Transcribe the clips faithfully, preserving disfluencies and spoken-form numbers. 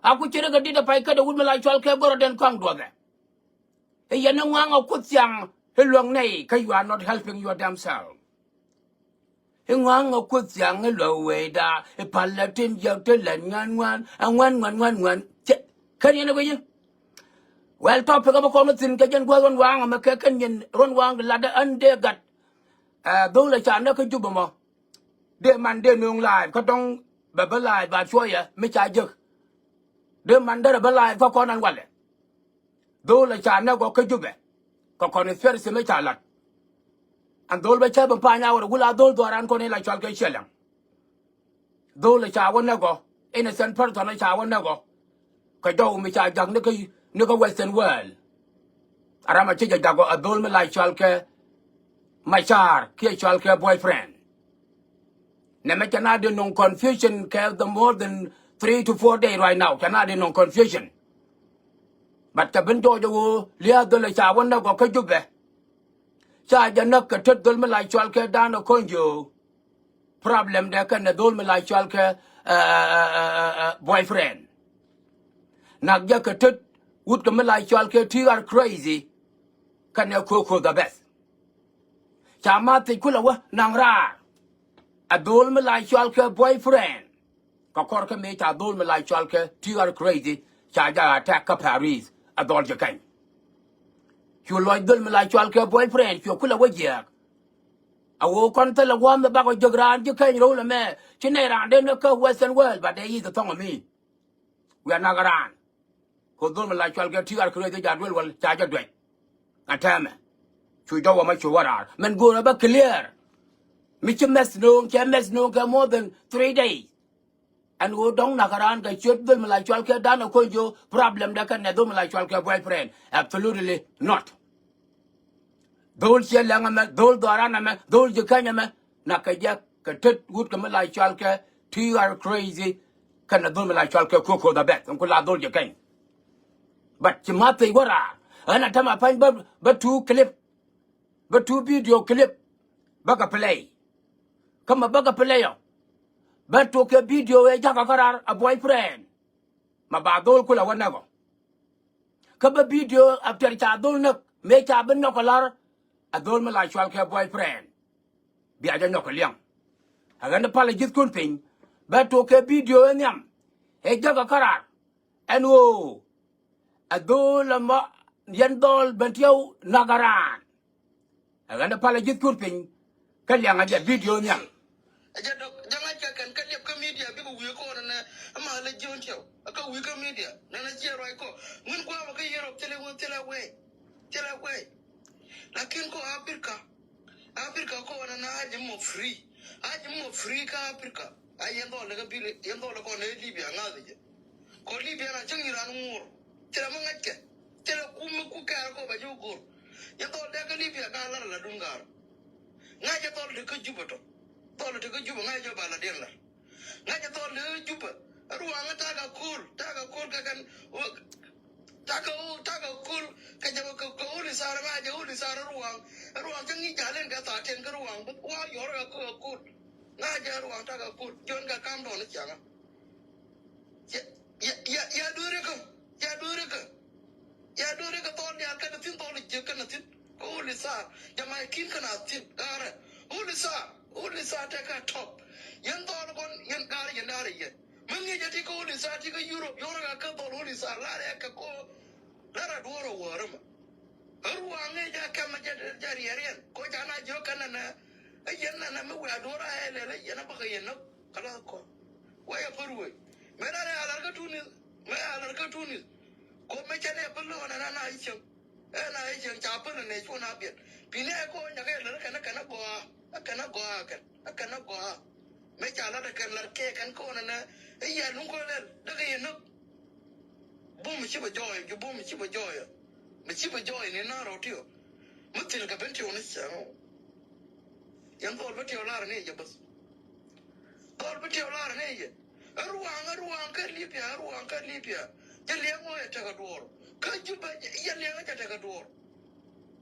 A ku ci ri kɛ dit ɛ pay kädɛ wut mi la cual kɛ gɔrɔdɛn kɔaŋ duɔthɛ. I̱ yɛn i̱ ŋɔaŋ ɛ Kuoth thiaŋ i̱ luäŋ nɛy kä you are not helping your damn self. I̱ ŋɔaŋ ɛ Kuoth thiaŋ i̱ luäk wecda i̱ pal lɛ tin jiäk ti lɛt ŋuan ŋuan ɛ ŋuan ŋuan ŋuan ŋuan. Cɛ kɛn yɛn ɛ guic i̱. Well, topic ɛmɛ kɔn i̱ thi̱n kɛ jɛn gua̱th ɣän waaŋ ɛmɛ kɛ kɛn yɛn ruɔ̱n waaŋ latdä ɣän dee gat. Ɛ dhol ɛ ca näk kä Jubɛ mɔ. Dee man dee nööŋ live kä dɔ̱ŋ bɛ bä live ba cuɔyɛ mi ca jek. Dee man derɛ bä live kä kɔn ɛn walɛ. Dhol ɛ ca näk ɔ kä Jubɛ. Kɛ kɔn i̱ thiɛr thimɛ ca la̱t. Ɛn dhol bä cä bi pa̱ny a wä rɛ wula dhol dhɔran kɔn i̱ la cual kɛ ciɛ lɛŋ. Dhol ɛ ca wä näk ɔ. Innocent person ɛ ca wä näk ɔ. Kɛ jɔw mi ca jak ni kä, ni kä Western world. A ram a ci jɛ jak ɔ a dhol mi la cual kɛ Macar kiɛ cual kɛ boyfriend. Nɛmɛ cɛ na di nuŋ confusion kɛ the more than three to four day right now. Cɛ na di nuŋ confusion. But kɛ bin jɔɔc ɛ ɣöö lia̱a̱ dhol ɛ ca wä näk ɔ kä Jubɛ. Ca jɛ näk kɛ tet dhol mi la cual kɛ Dan ɛ Konjo. Problem dɛ kɛnɛ dhol mi la cual kɛ, ɛ, ɛ, boyfriend. Nak jɛ kɛ tet wut kɛ mi la cual kɛ T R Crazy. Kɛnɛ Koko the best. Ca ma thiec kulɛ wä naŋ raar. Ɛ dhol mi la cual kɛ boyfriend. Kɛ kɔr kä mëë ca dhol mi la cual kɛ T R Crazy ca jɛ attack kä Paris. Ɛ dhɔl ji̱ kɛny. Cu lɔc dhol mi la cual kɛ boyfriend cu kulɛ wä jiääk. A ɣöö kɔn thilɛ gua̱a̱th mi bakɔ jek raan ji̱ keny ro̱o̱l ɛmɛ ci nɛy raan den kä Western world, but dee yi̱th thɔŋ ɛ mi. Wiaa nak raan. Kɛ dhol mi la cual kɛ T R Crazy ja̱ duel wäl ca jɛ duec. Ɛn tɛmɛ cu jɔw ɛmɛ cu wä raar min go̱o̱rä bä clear. Mi ci mɛth no̱o̱ŋ cɛ mɛth no̱o̱ŋ kɛ more than three days. Ɛn ɣöö dɔ̱ŋ nakä raan kɛ ciöt dhöl mi la cual kɛ Dan ɛ Konjo problem dɛ kɛnɛ dhöl mi la cual kɛ boyfriend. Absolutely not. Dhöl ciɛ lɛŋ ɛmɛ, dhöl dhɔran ɛmɛ, dhöl ji̱ keny ɛmɛ. Nakä jɛ kɛ tet wut kɛ mi la cual kɛ T R Crazy kɛnɛ dhöl mi la cual kɛ Koko the best. Ɛn ku la dhöl ji̱ keny. But ci ma thiec wä raar. Ɣän a tämɛ pa̱ny bä, bä two clip. Bä two video clip. Bä kɛ play. Kä mɛ bä kɛ play ɔ. Bä tok kɛ video ëë jakä kä raar a boyfriend. Mɛ ba dhol kulɛ wä näk ɔ. Kä bä video after ca dhol näk mëë ca bi nhɔk kɛ la̱r. A dhol mi la cual kɛ boyfriend. Bia jɛ nyɔk kɛ liɛŋ. A ɣän palä ji̱thkun piny. Bä tok kɛ video ëë nhiam. Ëë jakä kä raar. Ɛn ɣöö ɛ dhol ɛmɔ yɛn dhɔl ben tiɛw nakä raan. Ɛ ɣän ɛ palä ji̱thkun piny. Kä liaŋ a jɛ video nhial. Ɛ jɛ dɔk jɛ ŋa̱c kɛ kɛn kä liɛp kä media bikɛ wi̱i̱ kɔn ɛnɛ. Ɛma lɛ ji̱ wän tiɛw ɛ kä wi̱i̱ kä media nɛn ɛ jiɛ ruac kɔ. Ŋun gua̱a̱mɛ kä Europe thilɛ wun thilɛ wee. Thilɛ wee. Lakin kɔ Africa. Africa kɔn ɛnɛ a jɛ mɔ free. A jɛ mɔ free kä Africa. A yɛn dhɔl lɛ kä bil yɛn dhɔl lɛ kɔn ɛ Libya ŋa̱th jɛ. Kɔ Libya na cäŋ iran ŋuur. Thilɛ mi ŋa̱ckɛ. Thilɛ kum mi ku kɛɛr kɔ bɛ ji̱ go̱r. Yɛ dhɔl dee kä Libya ka lar la dun gaar. Ŋa̱cɛ dhɔl dee kä Juba tɔ. Dhɔl dee kä Juba ŋa̱cɛ jɔ ba la diɛn lar. Ŋa̱cɛ dhɔl dee kä Juba. Ruaŋ ta̱a̱ ka ko̱l ta̱a̱ ka ko̱l kɛ kɛn. Ta̱a̱ ka ta̱a̱ ka ko̱l kɛ jɛ kɛ kɛ uli sar ŋa̱cɛ uli sar ruaŋ. Ruaŋ cä ŋi̱i̱c jalen kɛ tha̱a̱ tiɛn kä ruaŋ bä wa yɔr kɛ kɛ ko̱l. Ŋa̱cɛ ruaŋ ta̱a̱ ka ko̱l jiɔn kɛ kam dɔn i̱ ciaŋä. Ya, ya, ya, ya duerikä, ya duerikä. Ya duerikä thɔl diaal kɛnɛ thi̱n thɔl jiäk kɛnɛ thi̱n. Kä uli thaar jama i̱ ki̱n kɛnɛ thi̱n gaarɛ. Uli thaar, uli thaar tɛkɛ top. Yɛn thɔl kɔn yɛn gaarɛ yɛn daarɛ yɛn. Mi ŋi̱i̱c ɛ ti kä uli thaar ti kä Europe yɔrɛ ka kä thɔl uli thaar larɛ kɛ ko. Larɛ duɔrɛ wäärä mɛ. Ɛ ruaŋ ŋi̱i̱c ɛ kɛmɛ jɛ jɛ riɛriɛn ko ca na jiök kɛnɛ nɛ. Ɛ yɛn nɛ nɛ mi wiaa duɔrɛ ɛ lɛl ɛ yɛn ɛ bäkɛ yɛn nä. Kala kɔ. Wee a pär wee. Mɛ na ni a lar kä Tunis. Mɛ a lar kä Tunis. Ko mɛ cɛ ni a pär lɛ ɣɔn a na na i̱ cieŋ. Ɛ na i̱ cieŋ ca pär ni nɛ cuɔn a biɛt. Pi ni ɛ ko nyakɛ lar kɛn kɛn a gɔaa. A kɛn a gɔaa kɛn. A kɛn a gɔaa. Mɛ ca lar kɛn lar kɛ kɛn ko na nɛ. I̱ yɛ luŋ ko lɛl. Däk i̱ nä. Bum ci bɛ jɔɔy. Ju bum ci bɛ jɔɔy. Mɛ ci bɛ jɔɔy ni na rɔ tiɔ. Mɛ thil kɛ ben tiɔ ni cɛ. Yɛn dhɔl bi tiɛw lar ni jɛ bäth. Dhɔl bi tiɛw lar ni jɛ. Ɛ ruaŋ, ɛ ruaŋ kä Libya, ɛ ruaŋ kä Libya. Jɛ liɛŋ wä yɛ tekɛ duɔɔr. Kä Juba jɛ liɛŋ jɛ tekɛ duɔɔr.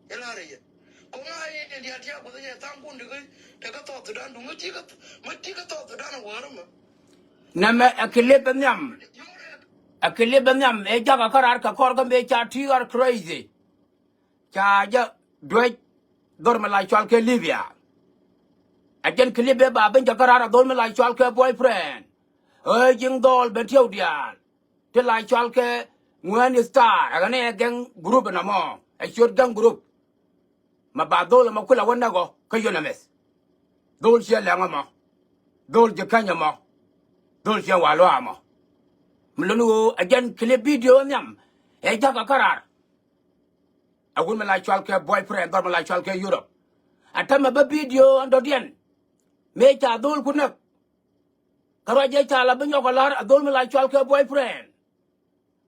Jɛ lar jɛ. Ko ŋa yɛ jɛ diaal tiak guth jɛ thaŋ kun ti kä tekɛ South Sudan duŋ. Mɛ ti kä, mɛ ti kä South Sudan ɛ wäär mɛ. Nɛmɛ ɛ clip nhiam. Yɔrɛ. Ɛ clip bä nhiam ëë jakä käraar kɛ kɔr kä mëë ca T R Crazy. Ca jɛ duec dhɔr mi la cɔal kɛ Libya. Ɛ jɛn clip ëë ba ben jakä käraar ɛ dhɔr mi la cɔal kɛ Boyfriend. Ɛ ji̱n dhɔl ben tiɛw diaal. Ti la cɔal kɛ Ŋuɛ̈ni Star ɛ ɣän ɛ gɛŋ group ɛn ɛmɔ ɛ ciöt gɛŋ group. Ma ba dhol ɛmɔ kulɛ wä näk ɔ kä yön ɛmɛth. Dhol ciɛ lɛŋ ɛmɔ. Dhol ji̱ käny ɛmɔ. Dhol ciɛ wal ɣɔaa ɛmɔ. Mi lon ɣöö ɛ jɛn clip video nhiam ɛ jakä käraar. Ɛ wut mi la cɔal kɛ Boyfriend dhɔr mi la cɔal kɛ Europe. Ɛ täämɛ bä video ɛn dɔ̱diɛn. Mëë ca dhol ku näk. Kä ruac ëë ca la bi nyɔk ɛ la̱r ɛ dhol mi la cɔal kɛ Boyfriend.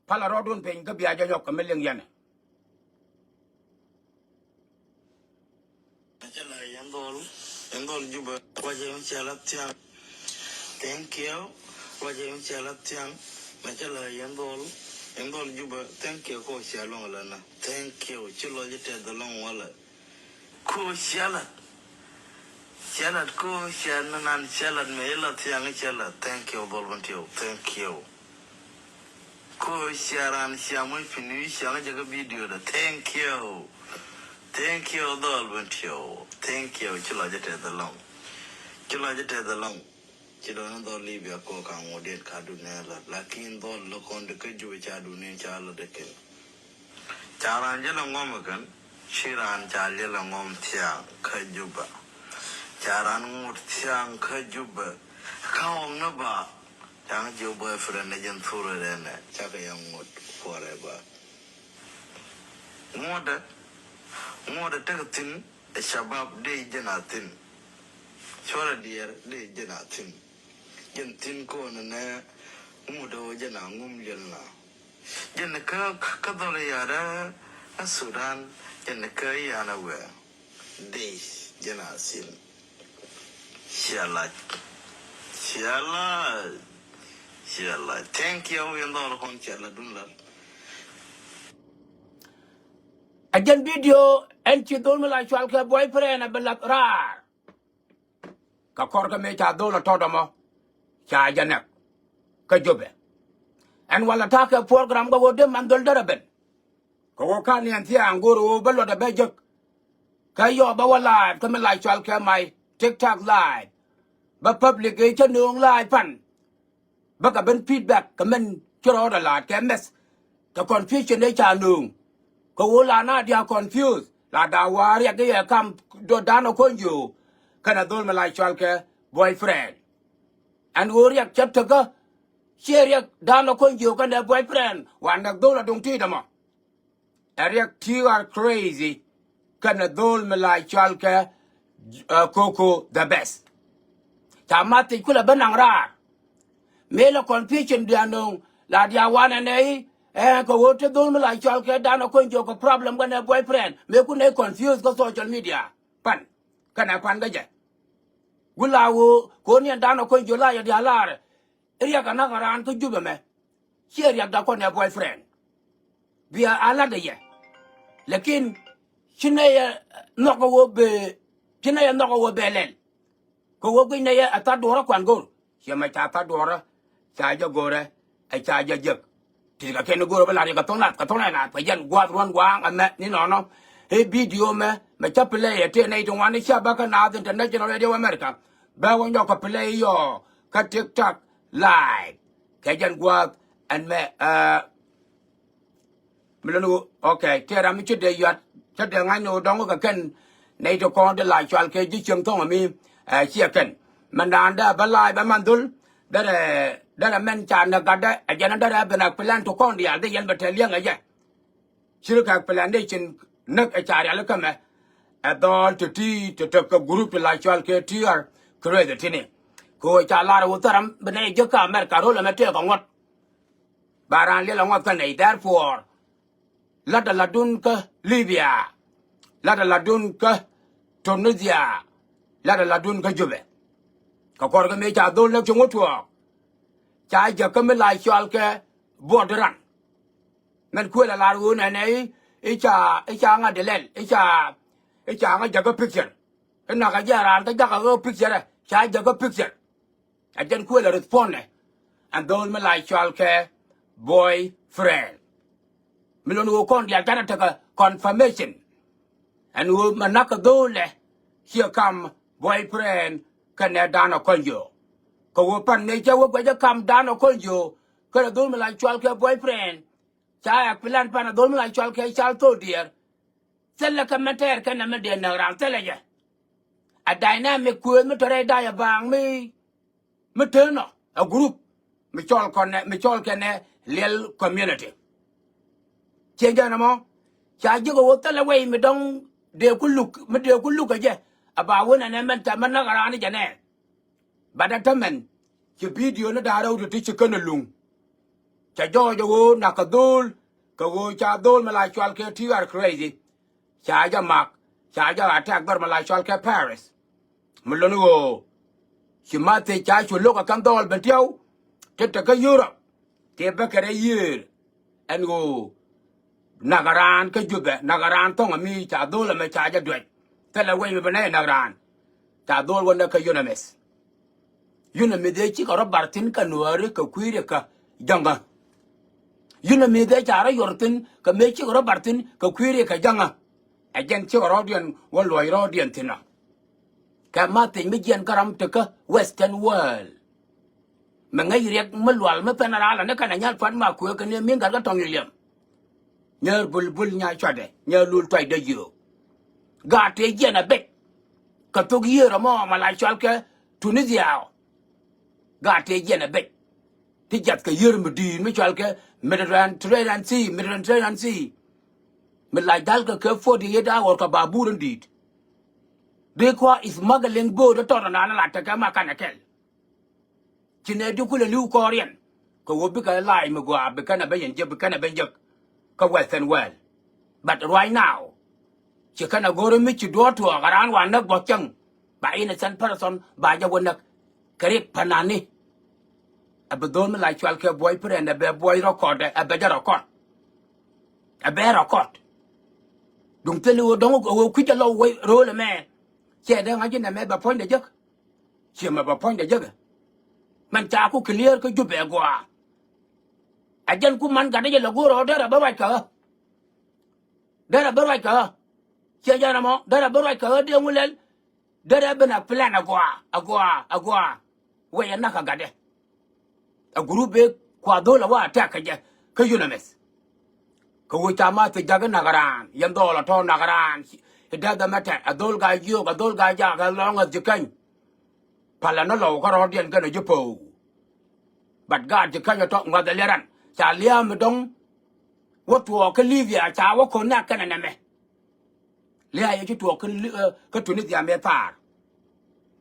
Palɛ rɔɔdun piny kä bia jɛ nyɔk kɛ mi liŋ yɛn. Mɛ cä la yɛn dhol, yɛn dhol Jubɛ, ruacɛ yɛn cɛ la thiaŋ. Thank you. Ruacɛ yɛn cɛ la thiaŋ. Mɛ cä la yɛn dhol, yɛn dhol Jubɛ, thank you kɔ cɛ lɔŋ la na. Thank you. Ci lɔc tɛth ɛlɔŋ walɛ. Ko cɛ la. Cɛ la ko cɛ na nan cɛ la mɛ ila thiaŋ cɛ la. Thank you dhol bän tiɛw. Thank you. Ko cia ran cia moc piny wi̱i̱ cia ŋäc jɛ kä video dɛ. Thank you. Thank you dhɔl ben tiɛw. Thank you. Ci lɔc jɛ tɛth ɛlɔŋ. Ci lɔc jɛ tɛth ɛlɔŋ. Ci dɔn dhɔl Libya ko ka ŋuɔ̱t diet ka dun nɛ la. Lakin dhɔl lɔ kɔn di kä Jubɛ ca dun nɛ ca lɔ dɛ kɛn. Ca ran jɛ lɛ ŋɔm kɛn. Ci ran ca jɛ lɛ ŋɔm thiaŋ kä Jubɛ. Ca ran ŋuɔ̱t thiaŋ kä Jubɛ. Kä ɣɔŋ ni ba. Caŋ jiök boyfriend ni jɛn thurɛ rɛnɛ cakɛ yɛ ŋuɔ̱t forever. Ŋuɔ̱tdɛ, ŋuɔ̱tdɛ tekɛ thi̱n ɛ shabab dee jɛn a thi̱n. Cuɔrɛ diɛɛr dee jɛn a thi̱n. Jɛn thi̱n ko̱n nɛ ŋuɔ̱tdɛ ɣöö jɛn a ŋum liɛl na. Jɛn kä kä dhɔl ya̱rä a Sudan jɛn kä yan a wɛɛ. Dee jɛn a thi̱n. Cia lac. Cia lac. Cia lac. Thank you. Yɛn dhɔl kɔn cia lac dun lal. A jɛn video ɛn ci dhol mi la cual kɛ boyfriend a bi lath raar. Kɛ kɔr kä mëë ca dhol a tɔt ɛmɔ ca jɛ nɛk kä Jubɛ. Ɛn walɛ ta̱a̱ kɛ program kɛ ɣöö dee man dhol derɛ ben. Kɛ ɣöö ka̱n yɛn thia̱a̱ŋ go̱o̱r ɣöö bä luɔtdɛ bɛ jek. Kä yɔɔ bä wä live kä mi la cual kɛ my TikTok live. Bä public ëë cä nööŋ live pan. Bä kɛ ben feedback kɛ mɛn ci rɔɔdɛ la̱a̱t kɛ mɛth. Kɛ confusion ëë ca nööŋ. Kɛ ɣöö la na dia confuse la da wa̱a̱ riɛk i̱ yɛ kam dɔ̱dan ɛ ko̱ny jiöö. Kɛnɛ dhol mi la cual kɛ boyfriend. Ɛn ɣöö riɛk cä tekä. Ciɛ riɛk dan ɛ ko̱ny jiöö kɛnɛ boyfriend wa nɛk dhol a duŋ ti̱i̱t ɛmɔ. Ɛ riɛk T R Crazy kɛnɛ dhol mi la cual kɛ, uh, Koko the best. Ca math thiec kulɛ ben naŋ raar. Mëë lɛ confusion diaal nööŋ la diaal wanɛ nɛy, eh, kɛ ɣöö te dhol mi la cual kɛ dan ɛ ko̱ny jiöö kɛ problem kɛnɛ boyfriend mëë kun nɛy confuse kä social media. Pan kɛnɛ pan kä jɛ. Gula ɣöö ko̱n yɛn dan ɛ ko̱ny jiöö la yɛ diaal laarɛ. Riɛk anakä raan kä Jubɛ mɛ. Ciɛ riɛkda kɔn ɛ boyfriend. Bia a latdä yɛ. Lakin ci nɛy ɛ nhɔk ɛ ɣöö bɛ, ci nɛy ɛ nhɔk ɛ ɣöö bɛ lɛl. Kɛ ɣöö guic nɛy ɛ tha̱t duɔ̱ɔ̱rä kuan go̱r. Ciɛ mɛ ca tha̱t duɔ̱ɔ̱rä ca jɛ go̱rɛ ɛ ca jɛ jek. Ti kɛ kɛn go̱rɛ bä lat yɛ kɛ thoŋ lath kɛ thoŋ lath kɛ jɛn gua̱a̱th ruɔ̱n gua̱a̱ŋ ɛmɛ ni nɔnɔ. I̱ video mɛ mɛ cä play ɛ tëë nɛy ti ŋuan i̱ cia bä kä Naath International Radio America. Bä wä nyɔk kɛ play yɔ kä TikTok live. Kɛ jɛn gua̱a̱th ɛn mɛ, ɛ, mi lon ɣöö, okay, tëë ram mi ci dee yuat cä dee ŋa̱cni ɣöö dɔ̱ŋ kɛ kɛn nɛy ti kɔn ti la cual kɛ ji̱ cieŋ thɔ̱ŋ ɛmi, ɛ, ciɛ kɛn. Mɛn da̱a̱n dee bä live bä man dhol. Derɛ, derɛ mɛn ca näk gatdɛ ɛ jɛn derɛ ben a plan ti kɔn diaal dee yɛn bɛ tɛl liɛŋ ɛ jɛ. Ci ri kɛ plan dee cin näk ɛ ca rialikä mɛ. Ɛ dhɔl ti ti ti tek kɛ group ti la cual kɛ T R Crazy tini. Kɛ ɣöö ca lar ɛ ɣöö thäram bi nɛy jiäk kä America ro̱l ɛmɛ tëëkɛ ŋuɔ̱t. Ba raan liɛl ɛ ŋuɔ̱t kä nɛy, therefore. La̱tdä la̱tdun kä Libya. La̱tdä la̱tdun kä Tunisia. La̱tdä la̱tdun kä Jubɛ. Kɛ kɔr kɛ mëë ca dhol näk ci ŋuɔ̱t tuɔɔk. Ca jäk kä mi la cual kɛ buɔt ran. Mɛn kuël a lar ɣöö nɛnɛ i̱, i̱ ca, i̱ ca ŋa̱t di lɛl, i̱ ca, i̱ ca ŋa̱t jakä picture. I̱ nakä jɛ raan kä jakä ɣä picture, ca jakä picture. A jɛn kuël a respond ɛ. Ɛn dhol mi la cual kɛ boyfriend. Mi lon ɣöö kɔn diaal canɛ tekɛ confirmation. Ɛn ɣöö mɛ nakä dho̱o̱lɛ ciɛ kam boyfriend kɛnɛ Dan Okonjo. Kɛ ɣöö pan mëë cä wä guɛcä kam Dan Okonjo kɛnɛ dho̱o̱l mi la cɔal kɛ boyfriend, ca ɛ plan pan ɛ dho̱o̱l mi la cɔal kɛ Charles Thodiɛr. Thilɛ kɛ mɛ tɛɛr kɛnɛ mi dee näk raan, thilɛ jɛ. A dynamic kuëëth mi tɔrɛ da̱a̱ ɛ baaŋ mi mi tënɔ a group mi cɔl kɔnɛ, mi cɔl kɛnɛ liɛl community. Ciɛ jɛn ɛmɔ ca ji̱ kɛ wä thilɛ wei mi dɔ̱ŋ dee ku luk, mi dee ku luk kɛ jɛ. A ba wen ɛnɛ mɛn tɛmɛ näk a raan jɛ nɛ. Bat a tämɛn ci video ni da̱a̱ rɛw ti ti ci känɛ luŋ. Ca jɔɔc a ɣöö nak kɛ dho̱o̱l kɛ ɣöö ca dho̱o̱l mi la cɔal kɛ T R Crazy. Ca jɛ mak, ca jɛ attack dhɔr mi la cɔal kɛ Paris. Mi lon ɣöö ci ma thiec ca cu lo̱k a kɛn dhɔɔl ben tiɛw ti te kä Europe. Ti bä kɛ rɛy yiëër ɛn ɣöö nak a raan kä Jubɛ, nak a raan thɔŋ ami ca dho̱o̱l ɛmɛ ca jɛ duec. Thilɛ wec mi bi nɛy nak raan. Ca dho̱o̱l wä näk kä UNMISS. UNMISS ëë cikɛ rɔ bar thi̱n kɛ Nuääri kɛ kui̱ riɛk kɛ jäŋä. UNMISS ëë ca rɔ yuɔr thi̱n kɛ mëë cikɛ rɔ bar thi̱n kɛ kui̱ riɛk kɛ jäŋä. Ɛ jɛn cikɛ rɔɔdiɛn wä luɔc rɔɔdiɛn thi̱n ɔ. Kɛ ma thiec mi jiɛn kä ram tekä Western world. Mi ŋäc riɛk mi lual mi pɛn a raal ani kɛn a nyal pua̱t ma kuëë kɛ ni mi gat kä tɔŋ i̱ liɛm. Nyäär bulbul nya cuatdɛ, nyäär lul tuacdɛ yio̱o̱k. Gaat tëë jiɛn a bec. Kɛ thok yiëër ɛmɔ ma la cɔal kɛ Tunisia ɔ. Gaat tëë jiɛn a bec. Ti jath kɛ yiëër mi di̱i̱t mi cɔal kɛ Mediterranean Sea, Mediterranean Sea. Mi la ja̱l kɛ kɛ forty eight hour kɛ babur in di̱i̱t. Dee kua smuggling boat tɔt ɛnan la tekɛ ma kanɛ kɛl. Ci nɛ di kulɛ li̱w kɔɔriɛn kɛ ɣöö bikɛ lac mi gɔaa bi kɛn a ben yɛn jek, bi kɛn a ben jek kä Western world. But right now ci kɛn a go̱o̱ri mi ci duɔ̱ɔ̱r tuɔɔk a raan wa näk bä cäŋ. Ba innocent person ba jɛ wä näk kɛ rik panani. Ɛ bi dho̱o̱l mi la cual kɛ boyfriend ɛ bɛ boy record, ɛ bɛ jɛ record. Ɛ bɛ record. Duŋ thil i̱ ɣöö dɔ̱ŋ ɣöö kui̱c alɔ wee ro̱o̱l ɛmɛ. Ciɛ dee ŋa̱c inɛ mɛ bɛ puɔ̱nydɛ jek. Ciɛ mɛ bɛ puɔ̱nydɛ jek. Mɛn ca ku clear kä Jubɛ gɔaa. Ɛ jɛn ku man gatdä jɛ lɛ go̱o̱r ɔ derɛ bä ruac kɛ ɣä. Derɛ bä ruac kɛ ɣä. Ciɛ jɛn ɛmɔ derɛ bä ruac kɛ ɣä dee ŋu lɛl. Derɛ ben a plan agɔaa, agɔaa, agɔaa. Wec ɛ nak a gatdɛ. A group ëë kua dho̱l a wa attack kɛ jɛ kä UNMISS. Kɛ ɣöö ca ma thiec jakä nak raan, yɛn dhɔɔl a tɔ̱ nak raan. It doesn't matter. A dhɔl gaa jiök, a dhɔl gaa jak, as long as ji̱ käny. Palä ni lɔw kä rɔɔdiɛn kɛnɛ ji̱ po̱o̱k. But gaat ji̱ käny a tɔ̱ ŋuath a liɛran. Ca lia̱a̱ mi dɔ̱ŋ wä tuɔɔk kä Libya, ca wä ko̱n nak kɛnɛ nɛmɛ. Lia̱a̱ yɛ ci tuɔɔk kä Li-, eh, kä Tunisia mëë thaar.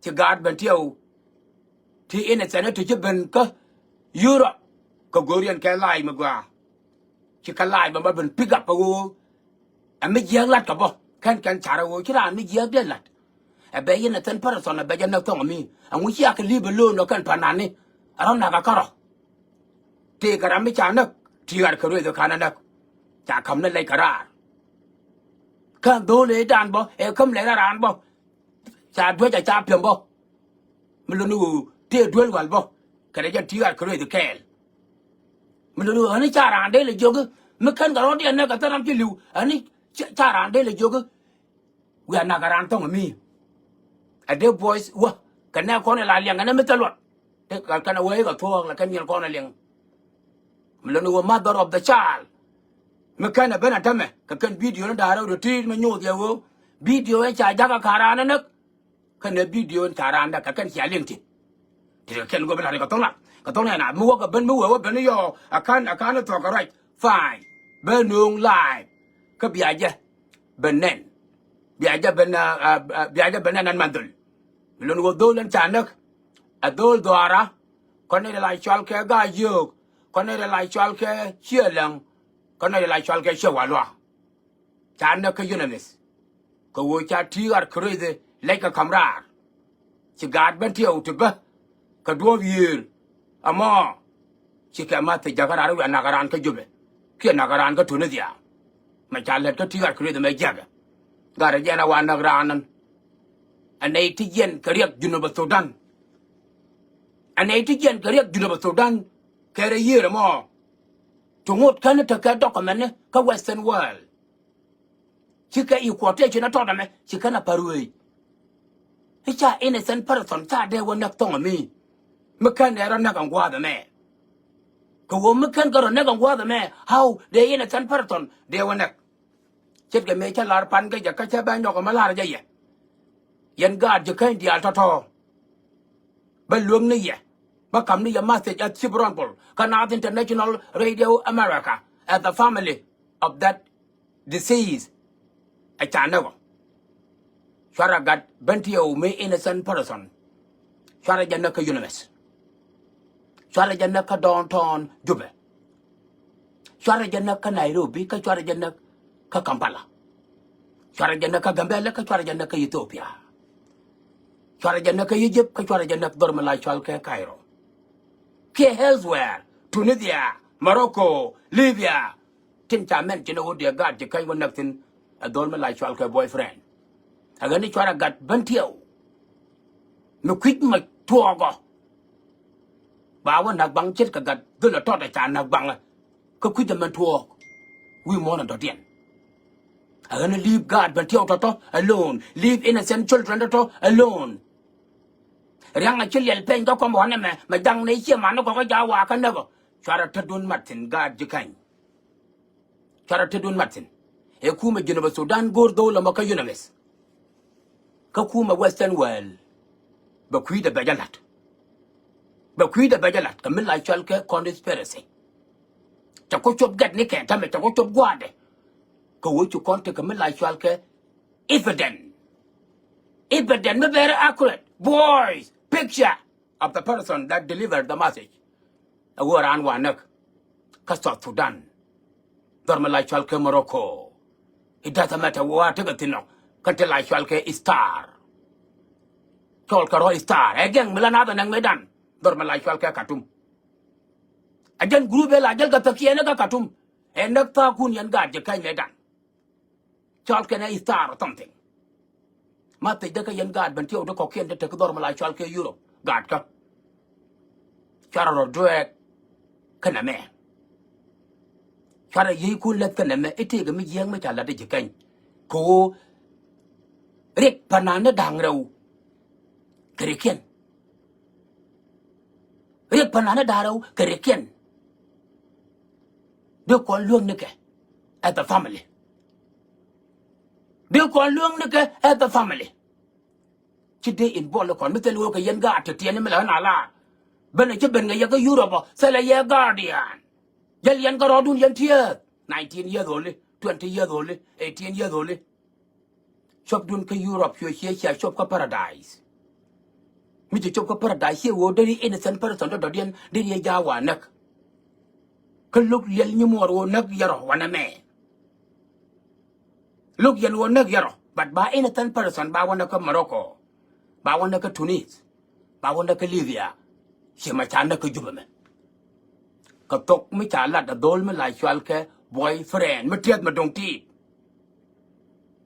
Ci gaat ben tiɛw. Ti innocent ti ci ben kä Europe. Kä go̱o̱riɛn kɛ lac mi gɔaa. Ci kɛ lac bä ma ben pick up a ɣöö ɛ mi jiääk lat kɛ bä. Kɛn kɛn car a ɣöö ci raan mi jiääk dee lat. Ɛ bɛ innocent person ɛ bɛ jɛ näk thɔŋ mi. Ɛŋu cia kɛ leave alone ɔ kɛn panani. Ɛ rɔ nak a kärɔ. Tëëkɛ ram mi ca näk, T R Crazy ɛ ka̱n ɛ näk. Ca ka̱m ni lɛc kɛ raar. Kä dho̱o̱l ëëdan bä ɛ käm lɛc raan bä. Ca duec a ca piɛm bä. Mi luni ɣöö tëë duel wal bä kɛnɛ jɛn T R Crazy kɛɛl. Mi luni ɣöö ɣäni ca raan dee lɛ jiök i̱ mi kän kɛ rɔ̱diɛn nɛ kɛ thäram ci li̱w, ɣäni ca, ca raan dee lɛ jiök i̱ wiaa nak kɛ raan thɔ̱ŋ mi. A dee voice wä kɛ nɛ kɔn ila liɛŋ kɛ nɛ mi thil luɔt. Kɛn a wee kɛ thuɔɔk la kɛn yɛn kɔn a liɛŋ. Mi luni ɣöö mother of the child. Mi kän a ben a tämɛ kɛ kɛn video ni da̱a̱r rɛw ti ti̱i̱t mi nyoth yɛ ɣöö video in ca jakä ka̱n raan näk. Kɛnɛ video in ca raan däk kɛ kɛn cia liŋ ti. Ti kɛ kɛn go̱ bi la̱t kɛ thok na, kɛ thok na na mi wäk kɛ ben mi wee wä ben yɔ a ka̱n, a ka̱n thuɔ̱k kɛ ruac. Fine. Ben nööŋ live. Kä bia jɛ ben nɛn. Bia jɛ ben, ah, ah, ah, bia jɛ ben nɛn ɛn man dhöl. Mi lon wä dhöl ɛn ca näk. Ɛ dhöl dhɔaara. Kɔn nɛy rɛ la cɔal kɛ gaa yio̱o̱k. Kɔn nɛy rɛ la cɔal kɛ ciɛ läŋ. Kɔn nɛy rɛ la cɔal kɛ ciɛ walua. Ca näk kä UNMISS. Kɛ ɣöö ca T R Crazy lɛc kɛ ka̱m raar. Ci gaat ben tiɛw ti bä kɛ duɔ̱ɔ̱p yiëër. Ɛmɔ ci kɛ ma thiec jakä raar wiaa nak raan kä Jubɛ kiɛ nak raan kä Tunisia. Mɛ ca lät kä T R Crazy mɛ jiäkɛ. Gat rɛ jiɛn a wa näk raan ɛn. Ɛ nɛy ti jiɛn kɛ riɛk Junub Thudan. Ɛ nɛy ti jiɛn kɛ riɛk Junub Thudan. Kɛ rɛ yiëër ɛmɔ. Ti ŋot kɛn tekɛ document ni kä Western world. Cikɛ i quotation a tɔt ɛmɛ ci kɛn a pär wee. I̱ ca innocent person ca dee wä näk thɔŋ ɛmi. Mi kɛn dee rɔ näk ɛn gua̱a̱th ɛmɛ. Kɛ ɣöö mi kɛn kɛ rɔ näk ɛn gua̱a̱th ɛmɛ, how dee innocent person dee wä näk. Ce̱tkɛ mëë cä lar pan kä jɛ kä cä bɛ nyɔk ɛmɛ lar jɛ yɛ. Yɛn gaat ji̱ käny diaal tɔ̱tɔ̱. Bä luäk ni yɛ. Bä ka̱m ni yɛ message a cip rɔn pol kä Naath International Radio America as the family of that deceased. Ɛ ca näk ɔ. Cuarɛ gat Bentiu mi innocent person. Cuarɛ jɛ näk kä Unibeth. Cuarɛ jɛ näk kä downtown Jubɛ. Cuarɛ jɛ näk kä Nairobi kä cuarɛ jɛ näk kä Kampala. Cuarɛ jɛ näk kä Gambɛlɛ kä cuarɛ jɛ näk kä Ethiopia. Cuarɛ jɛ näk kä Egypt kä cuarɛ jɛ näk dhɔr mi la cual kɛ Cairo. Kiɛ elsewhere, Tunisia, Morocco, Libya. Tin ca mɛn ci ni wä diɛ gaat ci käny wä näk thi̱n ɛ dhɔr mi la cual kɛ boyfriend. Ɛ ɣän ni cuarɛ gat Bentiu. Mi kui̱c mɛ tuɔɔkɔ. Ba wä näk baŋ ce̱tkɛ gat dhulɛ tɔt ɛ ca näk baŋ. Kä kui̱c ɛmɛn tuɔɔk wi̱i̱ muɔ̱ɔ̱n ɛ dɔ̱diɛn. Ɛ ɣän leave gaat Bentiu tɔ̱tɔ̱ alone. Leave innocent children tɔ̱tɔ̱ alone. Ria̱ŋ ɛ ci liɛl peny kä kɔm ɣɔ̱n ɛmɛ mɛ jaŋ ni ciɛ man ni kɔk ɛ ja̱ wakä näk ɔ. Cuarɛ tetdun mat thi̱n gaat ji̱ käny. Cuarɛ tetdun mat thi̱n. Ɛ kumɛ Jinubä Sudan go̱o̱r dho̱o̱l ɛmɔ kä Unibeth. Kä kumɛ Western world. Bɛ kui̱dɛ bɛ jɛ la̱t. Bɛ kui̱dɛ bɛ jɛ la̱t kɛ mi la cual kɛ conspiracy. Cɛ ku cop gɛt ni kɛ tämɛ cɛ ku cop gua̱a̱dɛ. Kɛ ɣöö ci kɔn tekɛ mi la cual kɛ evident. Evident mi very accurate. Voice, picture of the person that delivered the message. Ɛ ɣöö raan wa näk kä South Sudan. Dhɔr mi la cual kɛ Morocco. It doesn't matter wa tekɛ thi̱n ɔ. Kä ti la cual kɛ Star. Cɔl kɛ rɔ Star. Ɛ gɛŋ mi la nath ɛ näk mëëdan. Dhɔr mi la cual kɛ Khartoum. Ɛ jɛn group ɛ la jäl kɛ thäkiɛn kä Khartoum. Ɛ näk tha̱a̱kun yɛn gaat ji̱ käny mëëdan. Cɔl kɛn ɛ Star or something. Ma thiecdä kä yɛn gaat Bentiu ti kɔ̱kiɛn ti tek dhɔr mi la cɔal kɛ Europe. Gaatkä. Cuarɛ rɔ drag kɛnɛ mɛ. Cuarɛ yiëëkun läth kɛnɛ mɛ i̱ tëëkɛ mi jiääk mi ca la̱t i̱ ji̱ käny. Kɛ ɣöö riɛk pa̱n naan ni da̱ŋ rɛw kɛ riɛkiɛn. Riɛk pa̱n naan ni da̱ŋ rɛw kɛ riɛkiɛn. Dee kɔn luäk nikɛ as a family. Dee kɔn luäk nikɛ as a family. Ci dee involve kɔn mi thil wä kɛ yɛn gaat ti tiɛni mi la ɣän a laar. Ben a ci ben kɛ yɛ kä Europe ɔ thilɛ yɛ guardian. Jäl yɛn kärɔɔdun yɛn tiɛɛth. Nineteen years old, twenty years old, eighteen years old. Cuɔpdun kä Europe cuɛ ciɛ cia cuɔp kä Paradise. Mi ci cuɔp kä Paradise ciɛ ɣöö deri innocent person dɔ̱dɔ̱diɛn deri yɛ ja̱a̱ wa näk. Kä lo̱k liɛl nyimuɔɔr ɣöö näk yɛ rɔ wanɛ mɛ. Lo̱k yɛn ɣöö näk yɛ rɔ, but ba innocent person ba wanɛ kä Morocco. Ba wanɛ kä Tunis. Ba wanɛ kä Libya. Ciɛ ma ca näk kä Jubɛ mɛ. Kɛ thok mi ca lat a dhol mi la cual kɛ boyfriend mi tiɛth mi do̱ŋ tiit.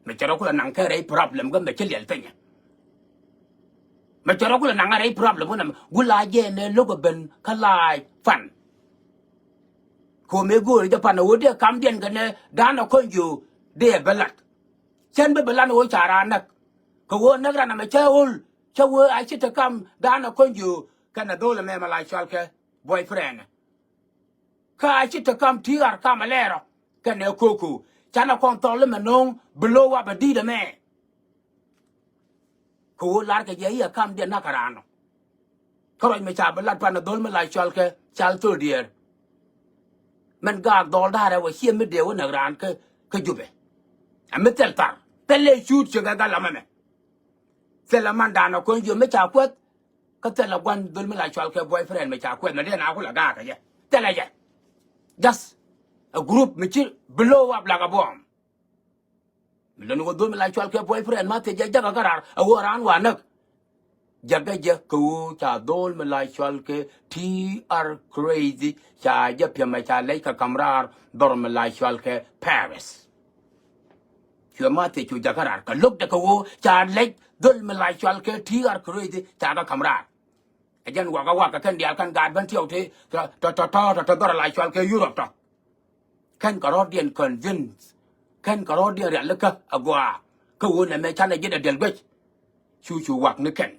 Mɛ cɛ rɔ kulɛ naŋ kɛ rɛy problem kä mɛ ci liɛl thinyɛ. Mɛ cɛ rɔ kulɛ naŋ a rɛy problem wunɛ mɛ gula jɛ nɛ lo̱k a ben kä la̱a̱c pan. Kɛ ɣöö mëë go̱o̱ri jɛ pan a ɣöö dee kamdiɛn kɛ nɛ da̱a̱n a kɔn jiö dee a bɛ lat. Cän bä bɛ lat ni ɣöö ca raan näk. Kɛ ɣöö näk ran amɛ cä ɣöl cä ɣöö a ci te kam da̱a̱n a kɔn jiö kɛn a dhol ɛmɛ mɛ la cual kɛ boyfriend. Kä a ci te kam ti̱i̱ ɣar kam a lɛɛr ɔ kɛnɛ ko̱o̱k ko̱o̱k canɛ kɔn thɔl imɛ no̱o̱ŋ bi lo̱o̱ wap a di̱i̱t ɛmɛ. Kɛ ɣöö lar kɛ jɛ i̱ a kam diɛ nak kɛ raan ɔ. Kä ruac mi ca bi lat pan a dhol mi la cɔal kɛ cal thol diɛɛr. Mɛn gaak dhɔl da̱a̱r ɛ wä ciɛ mi dee wä näk raan kä kä Jubɛ. Ɛ mi thil thar thil lɛ cuut ciɛ kɛ gal amɛ mɛ. Thil a man da̱a̱n a kɔn jiö mi ca kuɛth. Kä thilɛ gua̱n dhol mi la cɔal kɛ boyfriend mi ca kuɛth mi dee na kulɛ gaak kɛ jɛ. Thilɛ jɛ. Just a group mi ci blow up like a bomb. Mi lon wä dhol mi la cɔal kɛ boyfriend ma thiec jɛ jakä kä raar a wä raan wa näk. Jakä jɛ kɛ wä ca dhol mi la cɔal kɛ T R Crazy ca jɛ piɛmɛ ca lɛc kɛ kam raar dhɔr mi la cɔal kɛ Paris. Cuɛ ma thiec cu jakä raar kɛ lo̱k dɛ kɛ wä ca lɛc dhol mi la cɔal kɛ T R Crazy ca kɛ kam raar. Ɛ jɛn wakä wakä kɛn diaal kɛn gaat ben tiɛw ti tɔ tɔ tɔ tɔ tɔ dhɔr la cual kɛ Europe tɔ. Kɛn kɛ rɔ̱diɛn convince. Kɛn kɛ rɔ̱diɛn rialikä agɔaa. Kä ɣöö nɛmɛ canɛ ji̱ dɛ diɛl guec. Cu cu wak ni kɛn.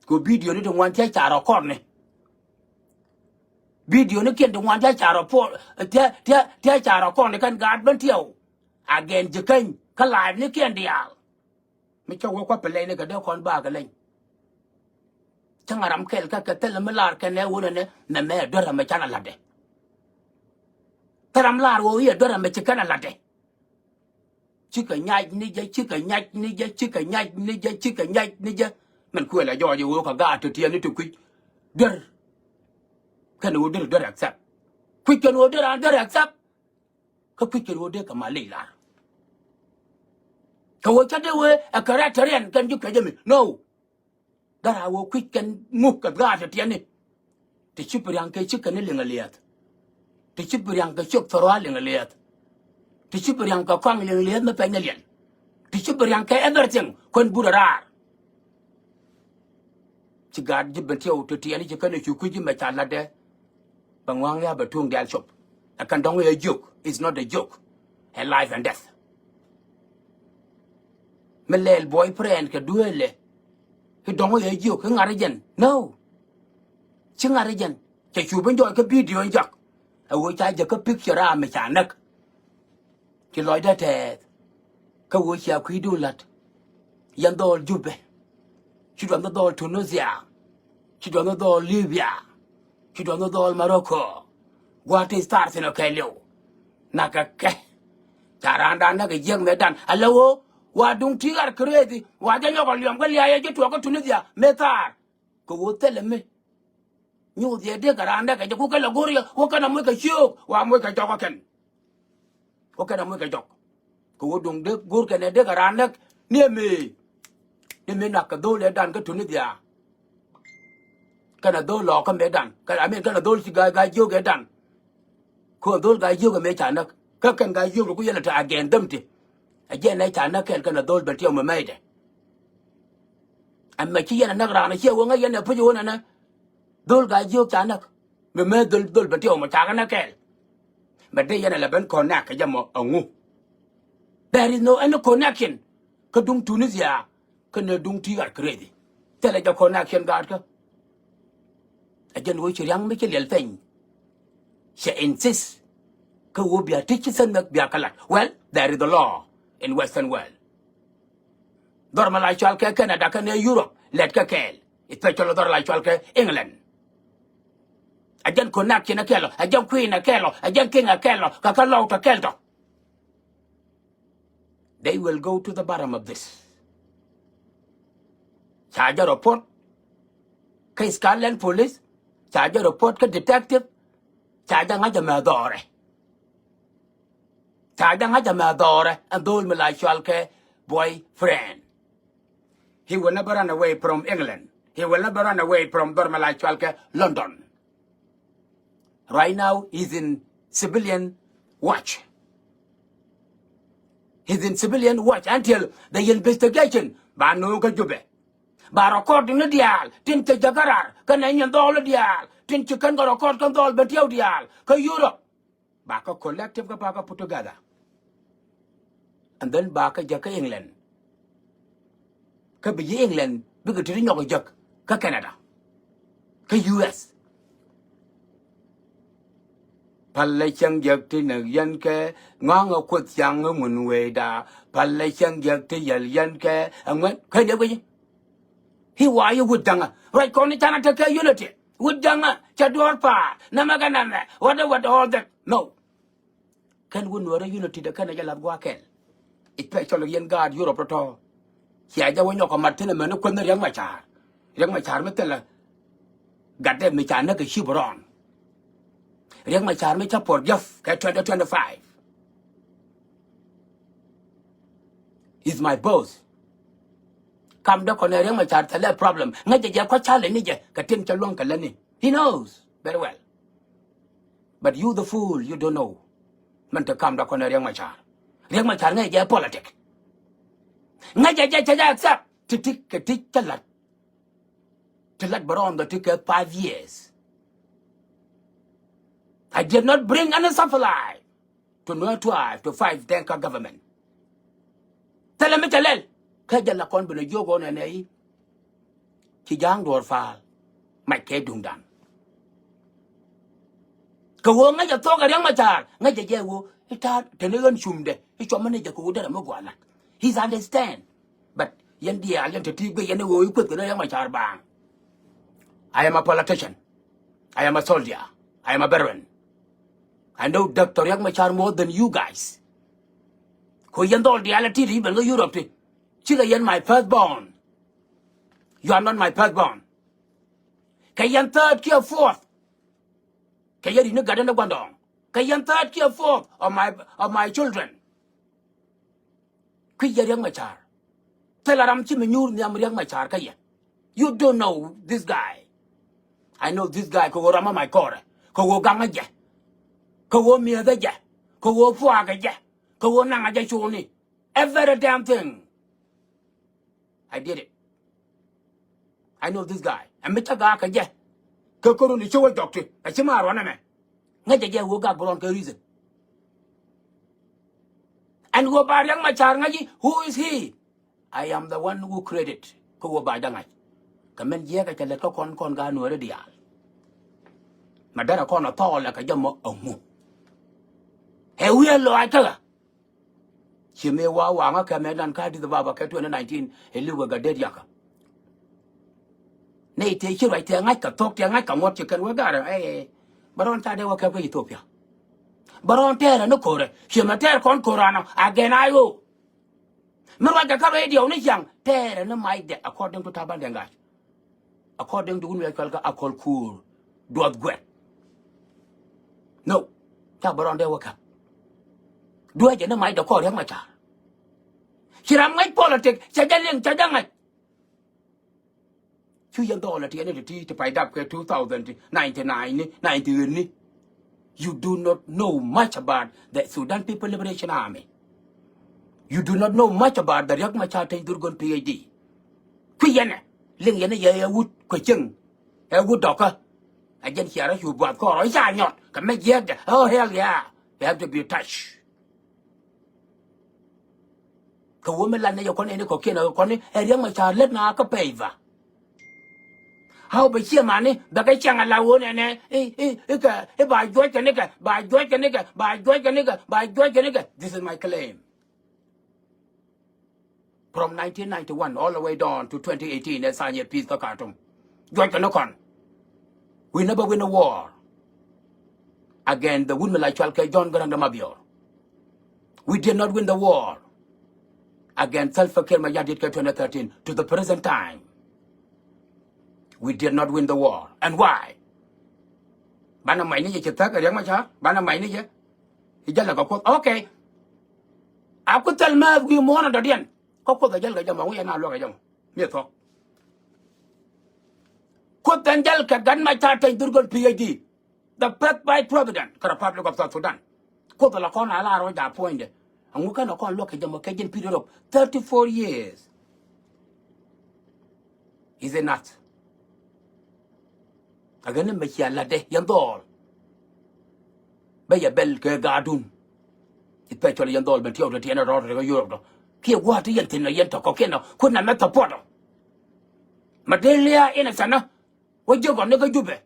Kɛ video ni ti ŋuan tiɛ ca rɔ kɔr ni. Video ni kiɛn ti ŋuan tiɛ ca rɔ pol tiɛ tiɛ tiɛ ca rɔ kɔr ni kɛn gaat ben tiɛw. Again ji̱ keny kä live ni kiɛn diaal. Mi cä wä kua̱ pɛ lɛy ni kɛ dee kɔn bakɛ lɛny. Cä ŋa̱ ram kɛl kä kɛ thilɛ mi lar kɛn ɛ wunɛ nɛ nɛ mɛ duer ɛmɛ canɛ la̱tdɛ. Thil ram lar wä wi̱i̱ ɛ duer ɛmɛ ci kɛn ɛ la̱tdɛ. Cikɛ nyac ni jɛ, cikɛ nyac ni jɛ, cikɛ nyac ni jɛ, cikɛ nyac ni jɛ. Mɛn kuël ɛ jɔɔc ɛ wä kɛ gaat ti tiɛɛni ti kui̱c duer. Kɛn ɛ wä duer duer accept. Kui̱c kɛn wä duer an duer accept. Kä kui̱c kɛn ɣöö dee kɛ mal ley lar. Kɛ ɣöö cä dee wee ɛ kɛ rɛt tɛ riɛn kɛn ji̱ kɛ jɛ mi no. Dara ɣöö kui̱c kɛn ŋuk kɛ gaat tɛ tiɛni. Ti ci bi riaŋ kɛ ci kɛn ni liŋ a liɛth. Ti ci bi riaŋ kɛ ciök thɔrɔa liŋ a liɛth. Ti ci bi riaŋ kɛ kɔaŋ liŋ a liɛth mi pɛny ni liɛl. Ti ci bi riaŋ kɛ everything kuɛn but a raar. Ci gaat ji̱ ben tiɛw ti tiɛɛni ci kɛn ɛ cu kui̱ ji̱ mɛ ca la̱tdɛ. Bɛ ŋua̱a̱ŋ ya bɛ tuŋ diaal cop. Ɛ kɛn dɔ̱ŋ ɛ jiök, it's not a joke. Ɛ life and death. Mi lɛɛl boyfriend kɛ dueelɛ. I̱ dɔ̱ŋ ɛ jiök i̱ ŋa̱r i̱ jɛn no. Ci ŋa̱r i̱ jɛn cɛ cu ben jɔɔc kä video in jak. Ɛ wee ca jɛ kä picture a mi ca näk. Ci lɔcdä tɛɛth. Kä ɣöö cia kui̱dun la̱t. Yɛn dhɔɔl Jubɛ. Ci duɔth ni dhɔɔl Tunisia. Ci duɔth ni dhɔɔl Libya. Ci duɔth ni dhɔɔl Morocco. Gua̱a̱th ti thar thi̱n ɔ kɛɛliw. Nakä kɛ. Ca raandan näk ɛ jiäk mëëdan. Ala ɣöö wa duŋ ti ɣar crazy. Wa jɛ nyɔk ɔ liɔm kä lia̱a̱ yɛ ji̱ tuɔɔk kä Tunisia mëë thar. Kɛ ɣöö thilɛ mi. Nyuuth yɛ dee kɛ raan dee kɛ jɛ ku kɛ lɛ go̱r yɛ wä kɛn a moc kɛ ciöök wa moc kɛ jɔk kä kɛn. Wä kɛn a moc kɛ jɔk. Kɛ wä duŋ dee go̱r kɛn ɛ dee kɛ raan dee ni ɛ mëë. Ni mëë nak kɛ dho̱l ɛ dan kä tuni dhia. Kɛn a dho̱l lɔɔk kä mëë dan kɛn a mëë kɛn a dho̱l ci ga̱a̱c ga̱a̱c jiök ɛ dan. Kɛ ɣöö dho̱l ga̱a̱c jiök ɛ mëë ca näk kä kɛn ga̱a̱c jiök kɛ ku yɛl ɛ te again them ti. Ɛ jɛn ɛ ca näk kɛl kɛn a dho̱l ben tiɛw mɛ mɛcdɛ. Ɛmɛ ci yɛn ɛ näk raan ɛ ciɛ wä ŋäc yɛn ɛ puc ɛ wä nɛnɛ. Dhol ga̱a̱c jiök ca näk. Mi mëë dhol dhol ben tiɛw mɔ cakɛ näk kɛɛl. Mɛ dee yɛn ɛ lɛ ben connect kɛ jɛ mɔ ɛŋu. There is no any connection. Kä duŋ Tunisia kä nɛ duŋ ti ɣar crazy. Thilɛ jɛ connection gaatkä. Ɛ jɛn ɣöö ci ria̱ŋ mi ci liɛl peny. Cɛ insist kä ɣöö bia ti ci thänh mɛk bia kä lat. Well, there is the law in Western world. Dhɔr mi la cual kɛ Canada kɛnɛ Europe lɛt kɛ kɛɛl, especially dhɔr la cual kɛ England. A jɛn connection a kɛl ɔ, a jɛn queen a kɛl ɔ, a jɛn king a kɛl ɔ, kɛ kä lɔw tɔ kɛl tɔ. They will go to the bottom of this. Ca jɛ report kä Scotland police, ca jɛ report kä detective, ca jɛ ŋa̱c ɛmɛ dhɔrɛ. Ca jɛ ŋa̱c ɛmɛ dhɔrɛ ɛn dhol mi la cual kɛ boyfriend. He will never run away from England. He will never run away from dhɔr mi la cual kɛ London. Right now he's in civilian watch. He's in civilian watch until the investigation ba no̱o̱ŋ kä Jubɛ. Ba recording ni diaal tin cɛ jäkä rar kä nɛ nyin dhɔɔl diaal tin ci kɛn kɛ record kɛn dhɔɔl ben tiɛw diaal kä Europe. Ba kä collective kä ba kä put together. And then ba kä jäkä England. Kä bi ji̱ England bikɛ ti ti nyɔk jäk kä Canada. Kä U S. Pälɛ cäŋ jiäk ti näk yɛn kɛ ŋɔ̱a̱ŋ ɛ kuoth caŋ ɛ ŋun wecda. Pälɛ cäŋ jiäk ti yɛl yɛn kɛ ɛ ŋuɛn kɛ liɛp kɛ ji̱. I̱ wa i̱ wut jaŋä ruac kɔn i̱ canɛ tekɛ unity. Wut jaŋä cɛ duɔ̱ɔ̱r pa̱a̱r nɛmɛ kɛ nɛmɛ wädɛ wädɛ all that. No. Kɛn wut nuɔ̱ɔ̱rä unity dɛ kɛn ɛ jɛ lath gua̱a̱ kɛl. Especially yɛn gaat Europe tɔ̱tɔ̱. Cia jɛ wä nyɔk kɛ mat thi̱n ɛmɛn i̱ kueth ni Riɛk Macar. Riɛk Macar mi thilɛ gatdɛ mi ca näk kɛ cip rɔɔn. Riɛk Macar mi ca puɔr jiäth kɛ twenty twenty-five. Is my boss. Kam dee kɔn ɛ Riɛk Macar thilɛ problem ŋäcɛ jɛ kɔ challenge ni jɛ kɛ tin cɛ luäŋ kɛ lätni. He knows very well. But you the fool, you don't know. Mɛn te kam dee kɔn ɛ Riɛk Macar. Riɛk Macar ŋäcɛ jɛ politic. Ŋäcɛ jɛ cɛ jɛ accept ti ti kɛ ti cɛ la̱t. Ti la̱t bɛ rɔɔn dɔ ti kɛ five years. I did not bring any supply. to Nuer tribe to fight Dinka government. Thilɛ mi cɛ lɛl. Kä jɛ la kɔn bi nɛ jiök ɣɔn ɛnɛ i̱ ci ja̱a̱ŋ duɔ̱ɔ̱r pa̱a̱l mac kɛ duŋdan. Kɛ ɣöö ŋäcɛ thok ɛ Riɛk Macar, ŋäcɛ jɛ ɣöö i̱ ta̱a̱ teni ɣän cumdɛ i̱ cuɔmä ni jɛ kɛ ɣöö derɛ mi gɔaa la̱t. He's understand. But yɛn diaal yɛn te ti guic yɛn i̱ ɣöö i̱ kueth kɛ ni Riɛk Macar baaŋ. I am a politician. I am a soldier. I am a veteran. I know Doctor Riek Machar more than you guys. Ko yɛn dhɔl diaal a ti ti ben kä Europe ti. Cikɛ yɛn my first born. You are not my first born. Kɛ yɛn third kiɛ fourth. Kɛ yɛn ri ni gatdä ni gua̱ndɔɔŋ. Kɛ yɛn third kiɛ fourth of my, of my children. Kui̱ jɛ Riek Machar. Thilɛ ram ci mi nyuur nhiam Riek Machar kä yɛ. You don't know this guy. I know this guy kɛ ɣöö ramä mac kɔrɛ, kɛ ɣöö gaŋä jɛ, kɛ ɣöö mi̱ethä jɛ, kɛ ɣöö puakä jɛ, kɛ ɣöö naŋä jɛ cuuni. Every damn thing. I did it. I know this guy. Ɛ mi cä gaak kɛ jɛ. Kɛ kärun i̱ ci wä jɔk ti ɛ ci maar wanɛ mɛ. Ŋäcɛ jɛ ɣöö gak bi rɔn kɛ reason. Ɛn ɣöö ba Riek Machar ŋäc i̱ who is he? I am the one who created. Kä ɣöö ba jɛ ŋa̱c. Kɛ mɛn jiɛɛkɛ cɛ lät kä kɔn kɔn gaat Nuääri diaal. Ma derɛ kɔn a thɔɔlɛ kɛ jɛ mɔ a ŋu. Ɛ wi̱i̱ ɛ lɔaac kä ɣä. Ci mëë wa waŋä kɛ mɛ nan ka di̱th baba kɛ twenty nineteen ɛ li̱w kɛ gat det yakä. Nɛy tëë ci ruac tëë ŋa̱c kɛ thok tëë ŋa̱c kɛ ŋuɔ̱t ci kɛn wee garɛ ɛ bä rɔn ca dee wä kɛp kä Ethiopia. Bä rɔn tɛɛrɛ ni ko̱rɛ ci mɛ tɛɛr kɔn ko̱rɛ anɔ a gɛn a yo. Mi ruac kɛ kä radio ni ciaŋ tɛɛrɛ ni macdɛ according to Taban Deng Gai. According to wun wi̱i̱ a cual kä Akol Kur Duɔth Guɛt. No. Ca bä rɔn dee wä käp. Duäcɛ ni macdɛ kɔn Riek Machar. Ci ram ŋäc politic cɛ jɛ liŋ cɛ jɛ ŋäc. Cu yɛn dhɔɔl a tiɛɛni ti ti ti pay dap kɛ two thousand ninety-nine ni ninety-eight ni. You do not know much about the Sudan People Liberation Army. You do not know much about the Riek Machar Teny Dhurgon P H D. Kui̱ yɛnɛ liŋ yɛnɛ yɛ ɛ wut kɛ cieŋ ɛ wut dɔkä. Ɛ jɛn ciɛ rɔ cu buath kɔɔr ɔ ca nyɔt kɛ mɛ jiɛkdɛ. Oh hell yeah. You have to be touched. Kɛ wä mi lat ni jɛ kɔn ɛn i̱ kɔ̱kiɛn ɛ kɔn i̱ ɛ Riek Machar lät na kä pɛy va. How bɛ ciɛ mani bɛ kɛ ciaŋ a la wä nɛnɛ i̱ i̱ i̱ kɛ i̱ ba juɔc kɛ nikɛ ba juɔc kɛ nikɛ ba juɔc kɛ nikɛ ba juɔc kɛ nikɛ. This is my claim. From nineteen ninety-one all the way down to twenty eighteen ɛ sign a peace kä Khartoum. Juɔc kɛ ni kɔn. We never win a war against the wun mi la cual kɛ John Garang de Mabior. We did not win the war against Salva Kiir Mayardit kɛ twenty thirteen to the present time. We did not win the war. And why? Banɛ mac ni jɛ ci thäk Riek Machar banɛ mac ni jɛ. I̱ jälɛ kɛ Kuoth. Okay. A ku thil määth wi̱i̱ muɔ̱ɔ̱n ɔ dɔ̱diɛn kä Kuoth ɛ jäl kɛ jɛ mɔ wi̱i̱ ɛn a luäk kɛ jɛ mɔ. Mi thuɔ̱k. Kuoth ɛn jäl kɛ Gat Machar Teny Dhurgon P H D. The first vice president kɛ Republic of South Sudan. Kuoth ala kɔn a la rɔ ja puɔ̱nydɛ. Aŋu kɛn a kɔn luäk kɛ jɛ mɔ kɛ ji̱n period of thirty-four years. Is it not? Ɛ ɣän ni mɛ cia la̱tdɛ yɛn dhɔɔl. Bä yɛ bɛl kɛ gaatdun. Especially yɛn dhɔɔl ben tiɛw te tiɛn rɔɔd te kä Europe tɔ kiɛ gua̱a̱t ti yɛn thi̱n ɔ yɛn tɔ kɔkiɛn ɔ kun na mɛ support ɔ. Ma dee lia̱a̱ in a sana wä jiök ɔ ni kä Jubɛ.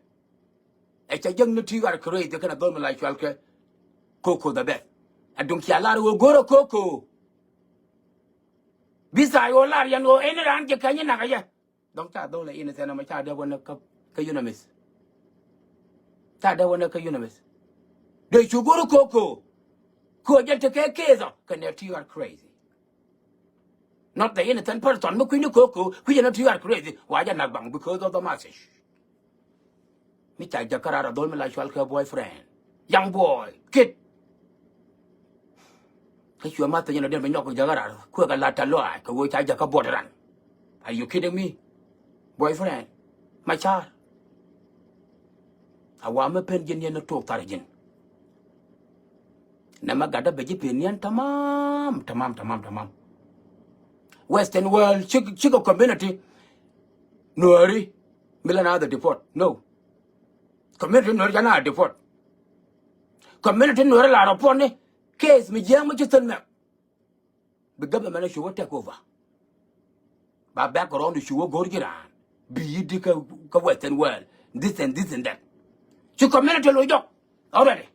Ɛ cɛ jiäk ni ti ɣar kɛ rɛy thi̱n kɛn a dhɔl mi la cual kɛ Koko the best. A duŋ cia lar ɣöö go̱rä Koko. Bi thaay ɣöö lar yɛn ɣöö ɛn raan jɛ kɛny in nakä yɛ. Dɔ̱ŋ ca dhɔl ɛ in thɛn ɛmɔ ca dee wänä kä, kä UNMISS. Ca dee wänä kä UNMISS. Dee cu go̱rä Koko. Koko jɛn tekɛ case ɔ kɛ nɛ ti ɣar crazy. Not the innocent person mi kui̱ni Koko kui̱ jɛ nɛ ti ɣar crazy wa jɛ nak baŋ because of the message. Mi ca jäkä raar a dhol mi la cual kɛ boyfriend. Young boy, kid. Kä cuɛ ma thinyɛ nɔ diɛn bi nyɔk kɛ jäkä raar kuɛ kɛ la tɛ̈th lɔaac kɛ ɣöö ca jäkä buɔt ran. Are you kidding me? Boyfriend. Machar. A wa mi pen ji̱n yɛn ni tok thar ji̱n. Nɛ ma gatdä bɛ ji̱ pen yɛn tamam tamam tamam tamam. Western world cikɛ, cikɛ community Nuääri mi la na the deport. No. Community Nuääri ca na deport. Community Nuääri la rɔ puɔ̱ni Case mi jiääk mi ci thil mɛk. Bi government cu wä take over. Ba background cu wä go̱r ji̱ raan. Bi yi di kä, kä Western world. This and this and that. Ci community lo jɔk. Already.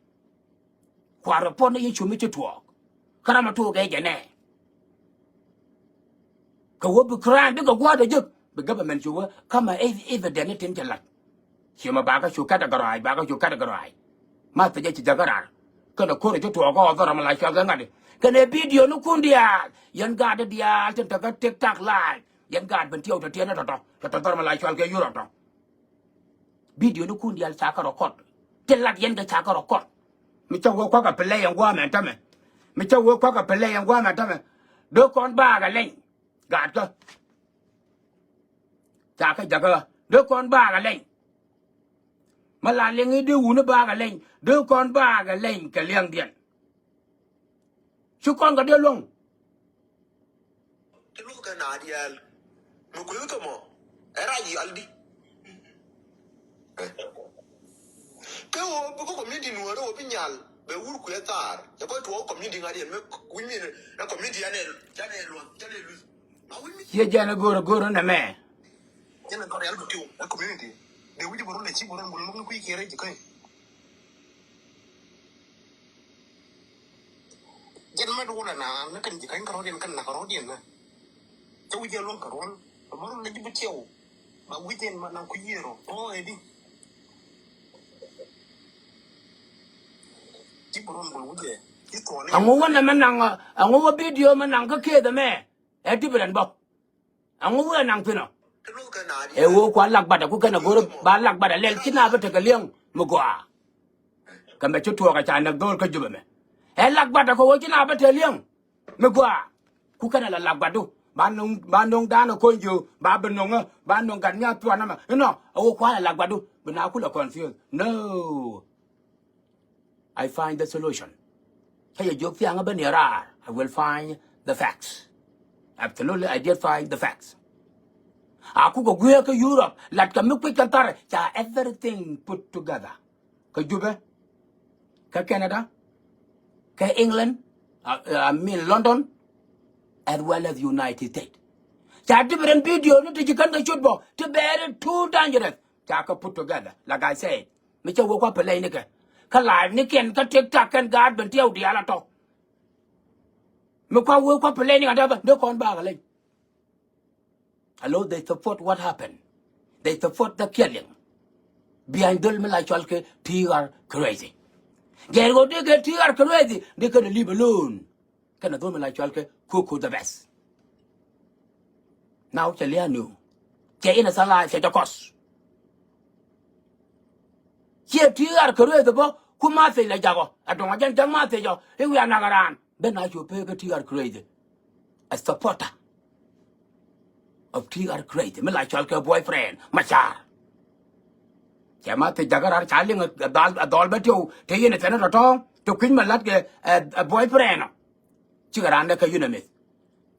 Kua report ni yi cu mi ci tuɔɔk. Kä ram a tuɔɔk ɛ jɛ nɛ. Kɛ wä bi crime bikɛ gua̱a̱th a jek. Bi government cu wä. Kä ma ev-, evidence ni tin cɛ lat. Ciɛ ma bakä cu categorize, bakä cu categorize. Ma thijɛ ci jakä rar. Kɛnɛ ko̱r ci tuɔɔk kä dhɔr ma la cual kɛ ŋa̱t. Kɛnɛ video ni kun diaal. Yɛn gaat diaal tin tekä TikTok live. Yɛn gaat ben tiɛw tɛ tiɛn ni tɔtɔ. Tɔtɔ dhɔr ma la cual kɛ Europe tɔ. Video ni kun diaal ca kä record. Ti lat yɛn kɛ ca kä record. Mi cä wee kuakä play yɛn gua̱a̱mɛ tämɛ. Mi cä wee kuakä play yɛn gua̱a̱mɛ tämɛ. Dee kɔn baagɛ leny. Gaatkä. Ca kä jakä. Dee kɔn baagɛ leny. Ma la liŋ i̱ dee wuni baagɛ leny. Dee kɔn baagɛ leny kɛ liɛŋdiɛn. Ci kɔn kɛ dee luɔ̱ŋ. Ti luth kɛ na diaal. Mi kui̱ wä thomɔ. Ɛ rac yal di. Kɛ wä bi kä community nuɔ̱ɔ̱rä wä bi nyal. Bɛ wur kui̱ ɛ thaar. Cɛ kɔc tuɔɔk community ŋa̱t yɛn mi wi̱ny mi ɛ community anɛ, canɛ luɔth, canɛ luth. Ciɛ jɛn a go̱r a go̱r nɛ mɛ. Jɛn a go̱r yal bi tiw ɛ community. Dee wi̱c bi run dee ci bi run bul muk ni kui̱ kiɛ rɛc ji̱ käny. Jɛn mɛ duun a naan ni kɛn ji̱ käny kärɔ̱diɛn kɛn na kärɔ̱diɛn na. Cä wi̱c jɛ luɔ̱ŋ kärɔ̱n. Bä run dee ji̱ bi tiɛw. Ba wi̱c jɛn ma naŋ kui̱ yiëër rɔ tɔ̱ ɛ di. Ji̱ bi run bul wi̱c jɛ. Ji̱ tuɔɔni. Aŋu wä nɛ mɛ naŋ, aŋu wä video mɛ naŋ kä keth ɛmɛ. Ɛ different bä. Aŋu wee naŋ thi̱n ɔ. Ɛ ɣöö kua lak batdɛ ku kɛn a go̱r ba lak batdɛ lɛl ci na bi tekɛ liɛŋ mi gɔaa. Kɛ mɛ ci tuɔɔk a ca näk dho̱o̱l kä Jubɛ mɛ. Ɛ lak batdɛ kɛ ɣöö ci na bi tekɛ liɛŋ mi gɔaa. Ku kɛn a la lak batdu ba no̱ŋ, ba no̱ŋ da̱a̱n a ko̱ny jiö ba bi no̱ŋä ba no̱ŋ gat nhiath thuan ɛmɛ inɔ. Ɛ ɣöö kua la lak batdu bi na ku la confuse. No. I find the solution. Kä yɛ jiök thiaŋä ben yɛ raar, I will find the facts. Absolutely, I did find the facts. A kukɛ guiɛ kä Europe, lat kɛ mi kui̱c kɛ thar, ca everything put together. Kä Jubɛ, kä Canada, kä England, uh, uh, I mean London, as well as United States. Ca different video ni ti ci kän kä cut bɔ, ti very too dangerous. Ca kɛ put together, like I said. Mi cä wee kua play ni kɛ. Kä live ni kɛn kä TikTok kɛn gaat ben tiɛw diaal a tɔ. Mi kua wee kua play ni kɛ dee kɔn baagɛ leny. Hello, they support what happened. They support the killing. Behind dhol mi la cɔal kɛ T R Crazy. Gɛr ɣöö dee kɛ T R Crazy, dee kɛn leave alone. Kɛn a dhol mi la cɔal kɛ Koko the best. Now cɛ lia̱a̱ nu. Cɛ in a tha̱a̱ŋ la cɛ jɛ kɔs. Ciɛ T R Crazy bä ku ma thiec la jakɔ. A dɔ̱ŋ a jɛn ja̱ŋ ma thiec ɔ. I̱ wiaa nak a raan. Ben a cu pee kä T R Crazy. A supporter of T R Crazy. Mi la cɔal kɛ boyfriend. Macar. Cɛ ma thiec jakä rar ca liŋ a dhɔl, a dhɔl bä tiw. Te yin a thiɛn a tɔ̱tɔ̱. Te kui̱ny ma lat kɛ a, a boyfriend ɔ. Cikɛ raan dee kä yunamith.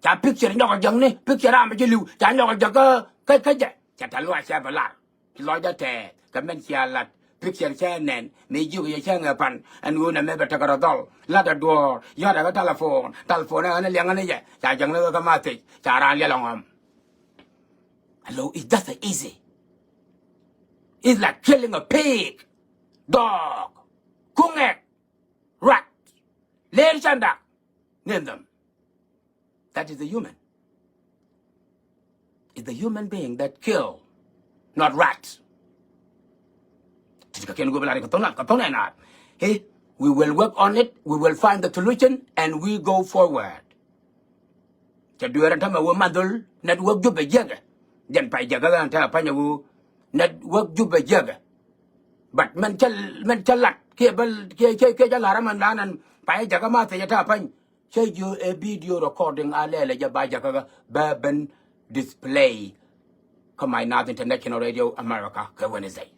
Ca picture nyɔk a jäkni, picture ram bi ci li̱w, ca nyɔk a jäk kä, kä, kä jɛ. Ca tɛ̈th luac cɛ bi lar. Ci lɔcdä tɛɛth, kɛ mɛn cia lat, picture cɛ nɛn, mëë jiök yɛ cä ŋɛ pan, ɛn ɣöö nɛ mɛ bɛ tekɛ rɔ dhɔl, lat a duɔ̱ɔ̱r, yɔ̱t ɛ kä telephone, telephone ɛ ɣän liɛŋä ni jɛ, ca jäkni kä ma thiec, ca raan liɛl ɛ ŋɔm. Hello, it's just easy. It's like killing a pig, dog, kuŋɛk, rat, ler canda, name them. That is the human. It's the human being that kill, not rat. Ti kɛ kɛn go̱o̱p la ri kɛ thɔn, kɛ thɔn ɛn a. Hey, we will work on it. We will find the solution and we go forward. Cɛ dueer ɛn tämɛ wee ma dhol network Jubɛ jiäkɛ. Jɛn pay jiäkɛ ɛn tämɛ panyɛ wee network Jubɛ jiäkɛ. But mɛn cä, mɛn cä lat kiɛ bä kiɛ, kiɛ, kiɛ cä lar ɛmɛn da̱a̱n ɛn pay jiäkɛ ma thiec ɛ tämɛ pany. Cä jiö ɛ video recording a lɛl ɛ jɛ ba jakä kä bɛ ben display kä My Naath International Radio America kɛ Wednesday.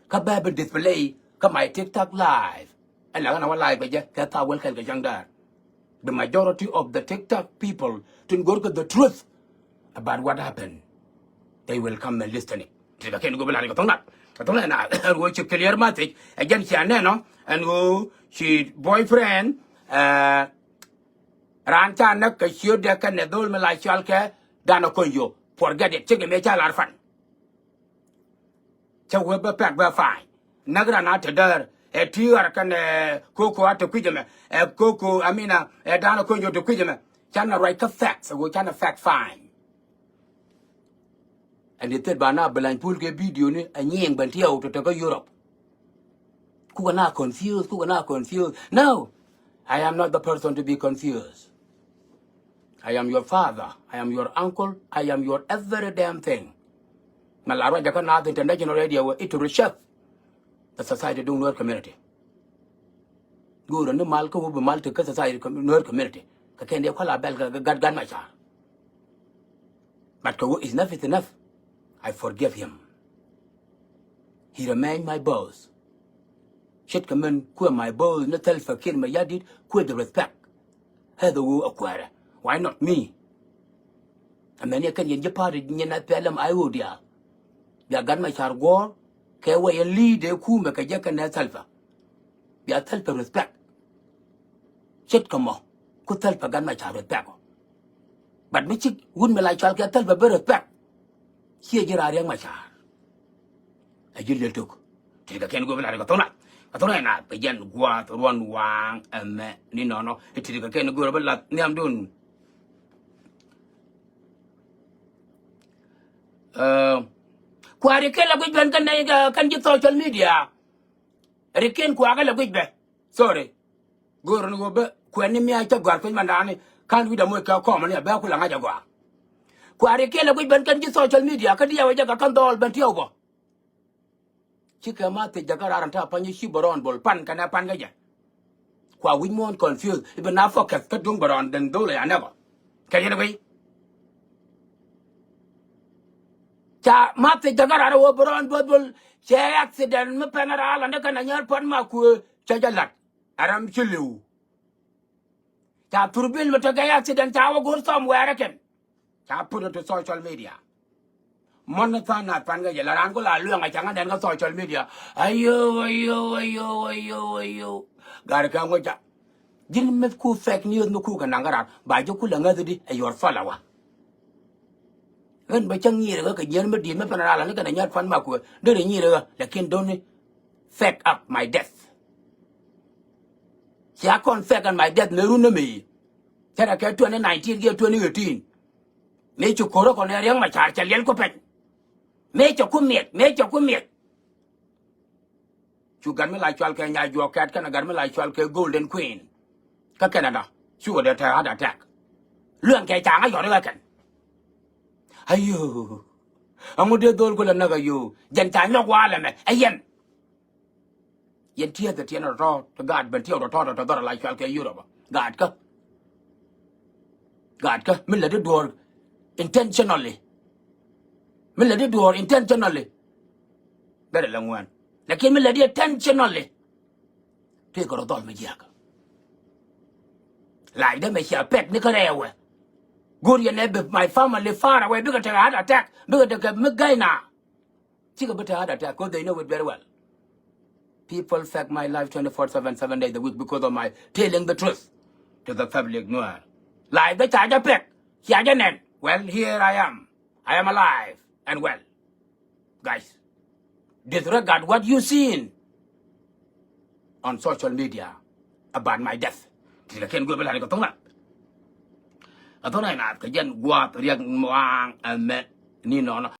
Kä bɛ ben display kä my TikTok live. Ɛ la ɣän a wä live kɛ jɛ kɛ thaak wäl kɛl kɛ cäŋ däär. The majority of the TikTok people tin go̱rkɛ the truth about what happened. They will come and listening. Ti kɛ kɛn go̱o̱p la ri kɛ thɔŋ lat. Kɛ thɔŋ lat na ɛn ɣöö ci clear message. Ɛ jɛn cia nɛn ɔ ɛn ɣöö ci boyfriend Ɛ, raan ca näk kɛ ciötdɛ kɛnɛ dhol mi la cɔal kɛ Dan Akonjo. Forget it. Cikɛ mëë ca lar pan. Cä wee bä pɛk bä fine. Näk ran a te däär. Ɛ ti ɣar kɛnɛ Koko a te kui̱c ɛmɛ. Ɛ Koko, I mean, ɛ Dan Akonjo te kui̱c ɛmɛ. Canɛ ruac kä facts. Ɛ ɣöö canɛ fact fine. Ɛn di thil ba na bi lany pul kɛ video ni a nyiŋ ben tiɛw tɔ̱tɔ̱ kä Europe. Kukɛ na confused, kukɛ na confused. No, I am not the person to be confused. I am your father, I am your uncle, I am your every damn thing. Mɛ la ruac jakä Naath International Radio wä it to reshape the society duŋ Nuer community. Go̱o̱rä ni mal kä wä bi mal ti kä society, Nuer community. Kä kɛn dee kuala bɛl kä gat gat ma car. But kɛ wä is enough is enough. I forgive him. He remain my boss. Ce̱tkɛ mɛn kuɛ my boss ni Salva Kiir Mayardit kuɛ the respect. Hɛ the wä a kuɛrɛ. Why not me? Amɛn yɛ kɛn yɛn ji̱ party nyin a pɛlɛm a i̱ wä diaal. Bia gat ma car guɔ̱ɔ̱r kɛ wä yɛn lead ɛ kumɛ kɛ jɛ kɛn ɛ Salva. Bia Salva respect. Ce̱tkɛ mɔ ku Salva gat ma car respect ɔ. But mi cik wut mi la cɔal kɛ Salva bi respect. Ciɛ ji̱ raar riɛk ma car. Ɛ ji̱ liɛl tok. Ti kɛ kɛn go̱o̱p la ri kɛ thona. Kɛ thona ina kɛ jɛn gua̱a̱th ruɔn waaŋ ɛmɛ ni nɔnɔ. Ti kɛ kɛn go̱o̱p la nhiamdun. Ɛ, kua̱ri kɛn la guic ben kɛn nɛ kɛn ji̱ social media. Rikin kuakä lɛ guic bɛ. Sorry. Go̱o̱r ni wä bä kuɛn ni miac cä gɔ̱a̱r piny mandani. Ka̱n wi̱cdɛ moc kɛ kɔmä ni a bɛ ku la ŋa̱c a gɔaa. Kua̱ri kiɛ lɛ guic ben kɛn ji̱ social media kä diɛw jɛ kɛ kän dhɔɔl ben tiɛw bä. Cikɛ ma thiec jakä raar an ta̱a̱ pa̱ny ci bä rɔɔn bol pan kɛnɛ pan kä jɛ. Kua wi̱c muɔ̱ɔ̱n confuse i̱ bi na focus kä duŋ bä rɔɔn den dhol a ya nɛkɔ. Kɛ yɛn guic. Ca ma thiec jakä raar wä bä rɔɔn bol bol cɛ accident mi pɛn raar la ni kɛn a nyɛr pan ma kuëë cɛ jɛ lat. A ram ci li̱w. Ca thurbil mi tekɛ accident ca wä go̱r somewhere kɛn. Ca put into social media. Mɔn ni tha̱a̱ŋ nath pan kɛ jɛ la raan ku la luɛŋ a ca ŋa̱n dɛn kä social media. Ayo, ayo, ayo, ayo, ayo. Gari kɛ ŋuca. Ji̱n mith ku fake news mi ku kɛ naŋ kä raan ba ji̱ ku la ŋäth di ɛ your follower. Ɣän bä cä ŋi̱i̱r ɣä kɛ nyier mi di̱i̱t mi pɛn ral ni kɛn a nyat pan ma kuɛ derɛ ŋi̱i̱r ɣä lakin don't fake up my death. Cia kɔn fake up my death mi run ni mi. Tɛrɛ kɛ twenty nineteen kiɛ twenty eighteen. Mi ci ko̱rä kɔn ɛ riɛŋ ma ca̱r cɛ liɛl ku pɛny. Mi cɛ ku miɛt, mi cɛ ku miɛt. Cu gat mi la cual kɛ nya juɔk kɛt kɛn gat mi la cual kɛ golden queen. Kä Canada cu kɛ dee tɛ heart attack. Luɛŋ kɛ ca ŋa yɔt ikä kɛn. Ayo. Aŋu dee dhol kulɛ näk ayo. Jɛn ca nyɔk walɛ mɛ ɛ yɛn. Yɛn tiɛth ɛ tiɛn rɔtɔ ti gaat ben tiɛw rɔtɔ rɔtɔ dhɔr la cual kɛ Europe. Gaat kä. Gaat kä mi lät i̱ duɔ̱ɔ̱r intentionally. Mi lät i̱ duɔ̱ɔ̱r intentionally. Bɛrɛ lɛ ŋuɛn. Lakin mi lät i̱ intentionally. Tëë kɛ rɔ dhɔl mi jiakä. Lac dee mɛ cia pɛt ni kä rɛɛwɛ. Go̱o̱r yɛn ɛ bi my family far away bikɛ tekɛ heart attack bikɛ tekɛ mi ga̱y na. Cikɛ bi te heart attack, 'cause they know it very well. People fake my life twenty-four seven, seven days a week because of my telling the truth to the public. Nuer life bɛ ca jɛ pek, ca jɛ nɛn. Well, here I am. I am alive and well. Guys, disregard what you seen on social media about my death. Ti la ken gwe bɛ la ni kɛ thok na. A thok na ina kɛ jɛn guath riɛk muaŋ ɛmɛ ni nɔnɔ.